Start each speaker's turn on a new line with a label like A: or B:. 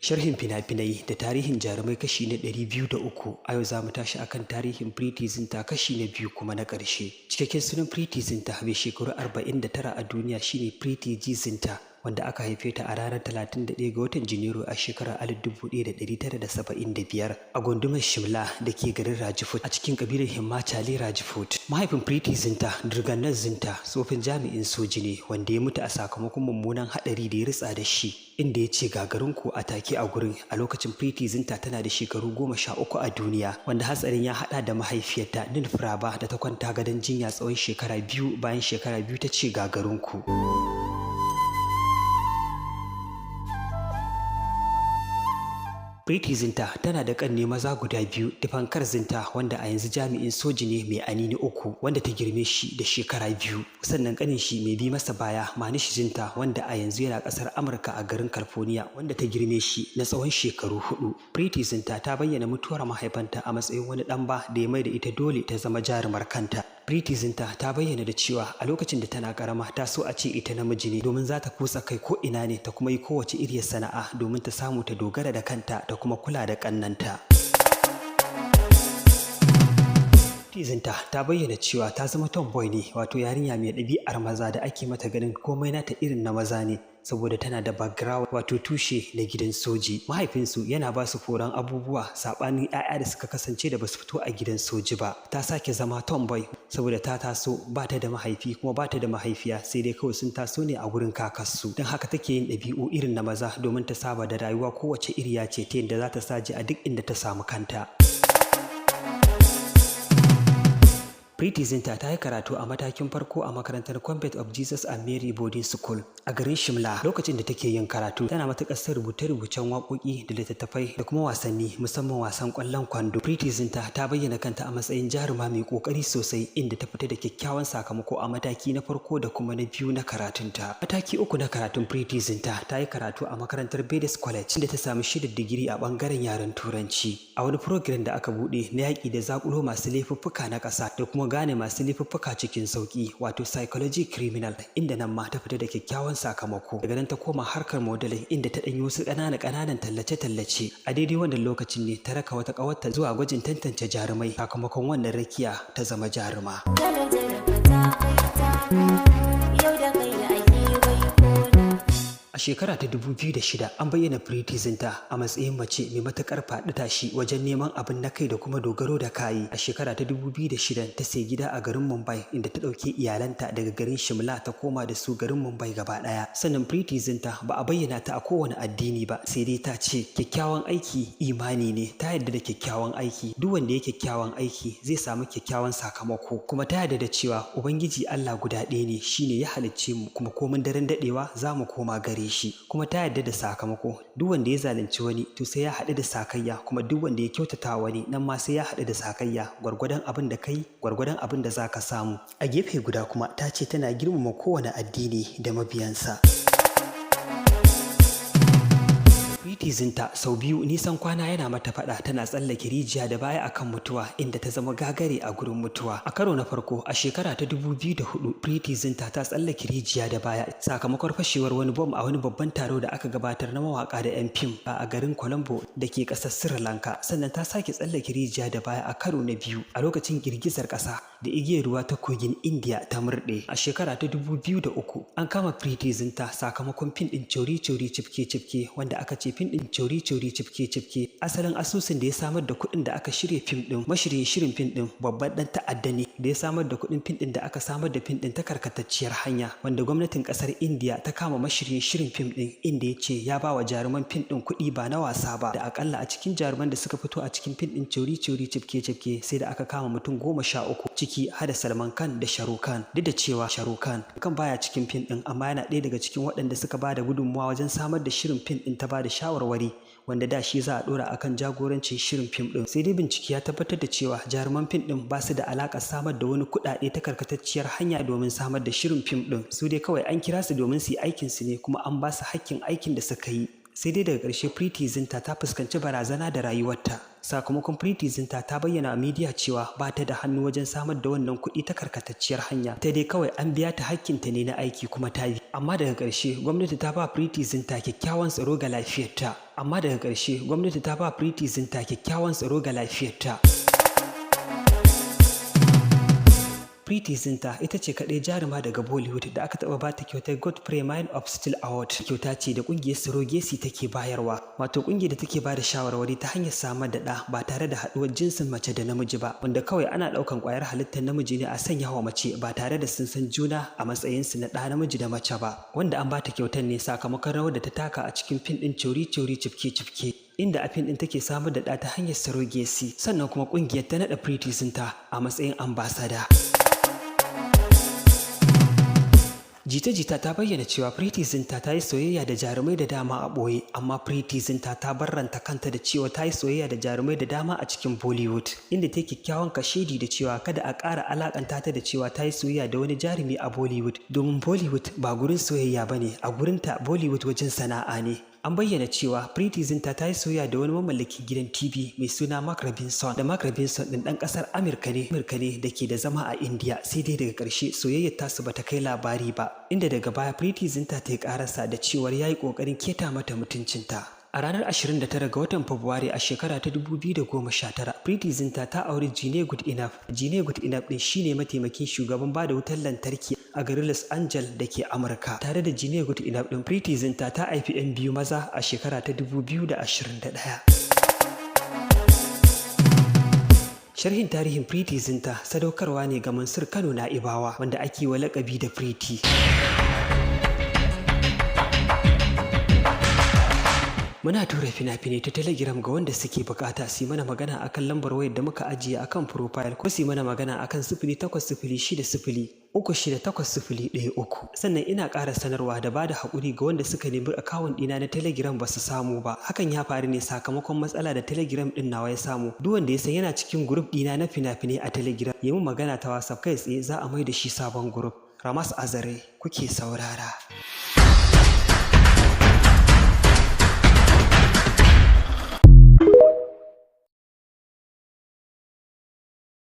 A: Sharhin fina-finai da tarihin jarumai kashi na 203. A yau za mu tashi akan tarihin Preity Zinta kashi na biyu kuma na ƙarshe. Cikakken sunan Preity Zinta mai shekaru 49 a duniya shine Preity G Zinta, wanda aka haife ta a ranar 31 ga watan Janairu a shekarar 1975 a gundumar Shimla da ke garin Rajput a cikin kabilar Himachali Rajput. Mahaifin Preity Zinta, Durganath Zinta, tsofin jami'in soji ne wanda ya mutu a sakamakon mummunan haɗari da ya ritsa da shi, inda ya ce gagarinku a take a gurin a lokacin Preity Zinta tana da shekaru 13 a duniya, wanda hatsarin ya haɗa da mahaifiyarta Nil Prabha da ta kwanta gadon jinya tsawon shekara 2, bayan shekara 2 ta ce gagarinku. Preity Zinta tana da ƙanne maza guda biyu, Dipankar Zinta wanda a yanzu jami'in soji ne mai anini 3 wanda ta girme shi da shekara 2, sannan ƙanin shi mai bi masa baya Manish Zinta wanda a yanzu yana ƙasar Amurka a garin California wanda ta girme shi na tsawon shekaru 4. Preity Zinta ta bayyana mutuwar mahaifanta a matsayin wani ɗan ba da ya mai da ita dole ta zama jarumar kanta. Preity Zinta ta bayyana da cewa a lokacin da tana karama ta so a ce ita namiji ne domin za ta kutsa kai ko ina ne ta kuma yi kowace iriyar sana'a domin ta samu ta dogara da kanta da kuma kula da ƙannanta. Preity Zinta ta bayyana cewa ta zama tomboy ne, wato yarinya mai ɗabi'ar maza da ake mata ganin komai nata irin na maza ne, saboda tana da background wato tushe na gidan soji. Mahaifinsu yana ba su foron abubuwa saɓanin 'ya'ya da suka kasance da basu fito a gidan soji ba. Ta sake zama tomboy saboda ta taso ba ta da mahaifi kuma ba ta da mahaifiya, sai dai kawai sun taso ne a gurin kakarsu. Don haka take yin ɗabi'u irin na maza domin ta saba da rayuwa kowace iriya ce ta yadda za ta saje a duk inda ta samu kanta. Preity Zinta ta yi karatu a matakin farko a makarantar Convent of Jesus and Mary Boarding School a garin Shimla. Lokacin da take yin karatu, tana matuƙar son rubuce-rubucen waƙoƙi da littattafai da kuma wasanni, musamman wasan ƙwallon kwando. Preity Zinta ta bayyana kanta a matsayin jaruma mai ƙoƙari sosai, inda ta fita da kyakkyawan sakamako a mataki na farko da kuma na biyu na karatunta. Mataki 3 na karatun Preity Zinta, ta yi karatu a makarantar Bedes College, inda ta sami shaidar digiri a ɓangaren yaren Turanci. A wani program da aka buɗe na yaƙi da zaƙulo masu laifuffuka na ƙasa da kuma gane masu laifuffuka cikin sauki, wato psychology criminal, inda nan ma ta fita da kyakkyawan sakamako. Daga nan ta koma harkar modeling, inda ta ɗanyi wasu ƙananan ƙananan tallace-tallace. A daidai wannan lokacin ne ta raka wata ƙawarta zuwa gwajin tantance jarumai, sakamakon wannan rakiya ta zama jaruma. A shekara ta 2006 an bayyana Preity Zinta a matsayin mace mai matuƙar faɗi tashi wajen neman abin na kai da kuma dogaro da kayi. A shekara ta 2006 ta sayi gida a garin Mumbai, inda ta ɗauki iyalanta daga garin Shimla ta koma da su garin Mumbai gaba ɗaya. Sannan Preity Zinta ba a bayyana ta a kowane addini ba, sai dai ta ce kyakkyawan aiki imani ne, ta yarda da kyakkyawan aiki. Duk wanda ya kyakkyawan aiki zai samu kyakkyawan sakamako, kuma ta yarda da cewa Ubangiji Allah guda ɗaya ne, shine ya halicce mu, kuma komin daren daɗewa za mu koma gare shi, kuma ta yarda da sakamako. Duk wanda ya zalunci wani to sai ya haɗu da sakayya, kuma duk wanda ya kyautata wani nan ma sai ya haɗu da sakayya, gwargwadon abin da kai gwargwadon abin da zaka samu. A gefe guda kuma ta ce tana girmama kowane addini da mabiyansa. Preity Zinta sau biyu nisan kwana yana mata faɗa tana tsallake rijiya da baya akan mutuwa, inda ta zama gagare a gurin mutuwa. A karo na farko a shekara ta 2004, Preity Zinta ta tsallake rijiya da baya sakamakon fashewar wani bom a wani babban taro da aka gabatar na mawaka da 'yan fim a garin Colombo da ke ƙasar Sri Lanka. Sannan ta sake tsallake rijiya da baya a karo na biyu a lokacin girgizar ƙasa da igiyar ruwa ta kogin India ta murɗe. A shekara ta 2003 an kama Preity Zinta sakamakon fim ɗin Chori Chori Chipke Chipke, wanda aka ce fim ɗin Chori Chori Chipke Chipke asalin asusun da ya samar da kuɗin da aka shirya fim ɗin, mashirin shirin fim ɗin babban ɗan ta'adda ne da ya samar da kuɗin fim ɗin da aka samar da fim ɗin ta karkatacciyar hanya, wanda gwamnatin ƙasar India ta kama mashirin shirin fim ɗin, inda ya ce ya ba wa jaruman fim ɗin kuɗi ba na wasa ba, da akalla a cikin jaruman da suka fito a cikin fim ɗin Chori Chori Chipke Chipke sai da aka kama mutum 13, ciki hada Salman Khan da Shah Rukh Khan. Duk da cewa Shah Rukh Khan kan baya cikin fim ɗin, amma yana ɗaya daga cikin waɗanda suka ba da gudunmawa wajen samar da shirin fim ɗin ta ba da shawarwari, wanda da shi za a ɗora akan jagorancin shirin fim ɗin. Sai dai bincike ya tabbatar da cewa jaruman fim ɗin ba su da alaƙar samar da wani kuɗaɗe ta karkatacciyar hanya domin samar da shirin fim ɗin. Su dai kawai an kira su domin su yi aikin su ne, kuma an ba su hakkin aikin da suka yi. Sai dai daga ƙarshe Preity Zinta ta fuskanci barazana da rayuwarta. Sakamakon Preity Zinta ta bayyana a midiya cewa ba ta da hannu wajen samar da wannan kuɗi ta karkatacciyar hanya. Ta dai kawai an biya ta hakkinta ne na aiki kuma ta yi. Amma daga ƙarshe gwamnati ta ba Preity Zinta kyakkyawan tsaro ga lafiyarta. Amma daga ƙarshe gwamnati ta ba Preity Zinta kyakkyawan tsaro ga lafiyarta. Preity Zinta ita ce kaɗai jaruma daga Bollywood da aka taɓa bata kyautar Godfrey Man of Steel Award. Kyauta ce da ƙungiyar Surrogacy take bayarwa, wato ƙungiyar da take bada shawarwari ta hanyar samar da ɗa ba tare da haɗuwar jinsin mace da namiji ba, wanda kawai ana ɗaukan ƙwayar halittar namiji ne a sanya wa mace ba tare da sun san juna a matsayinsu na ɗa namiji da mace ba. Wanda an bata kyautar ne sakamakon rawar da ta taka a cikin fim ɗin Chori Chori Chupke Chupke, inda a fim ɗin take samar da ɗa ta hanyar surrogacy. Sannan kuma ƙungiyar ta naɗa Preity Zinta a matsayin ambassador. Jita-jita ta bayyana cewa Preity Zinta ta yi soyayya da jarumai da dama a ɓoye, amma Preity Zinta ta barranta kanta da cewa ta yi soyayya da jarumai da dama a cikin Bollywood, inda ta yi kyakkyawan kashedi da cewa kada a ƙara alaƙanta ta da cewa ta yi soyayya da wani jarumi a Bollywood, domin Bollywood ba gurin soyayya ba ne, a gurinta Bollywood wajen sana'a ne. An bayyana cewa Preity Zinta ta yi soyayya da wani mamallakin gidan TV mai suna Mark Robinson, da Mark Robinson ɗin ɗan ƙasar Amurka ne da ke da zama a India, sai dai daga ƙarshe soyayyar tasu bata kai labari ba, inda daga baya Preity Zinta ta yi ƙararsa da cewar ya yi ƙoƙarin keta mata mutuncinta. A ranar 29 ga watan Fabrairu a shekara ta 2019, Preity Zinta ta auri Gene Goodenough. Gene Goodenough ɗin shine mataimakin shugaban bada wutar lantarki a garin Los Angeles da ke Amurka. Tare da Gene Goodenough ɗin, Preity Zinta ta haifi 'yan biyu maza a shekara ta 2021. Sharhin tarihin Preity Zinta sadaukarwa ne ga Mansur Kano Na'ibawa, wanda ake wa laƙabi da Preity. Muna tura fina-finai ta Telegram ga wanda suke bukata su yi mana magana akan lambar wayar da muka ajiye akan profile, ko su yi mana magana akan 08060368013. Sannan ina ƙara sanarwa da bada haƙuri ga wanda suka nemi akawun ɗina na Telegram ba su samu ba. Hakan ya faru ne sakamakon matsala da Telegram ɗin nawa ya samu. Duk wanda ya san yana cikin group ɗina na fina-finai a Telegram, ya min magana ta WhatsApp, kai tsaye za a mai da shi sabon group. Ramas Azare kuke saurara.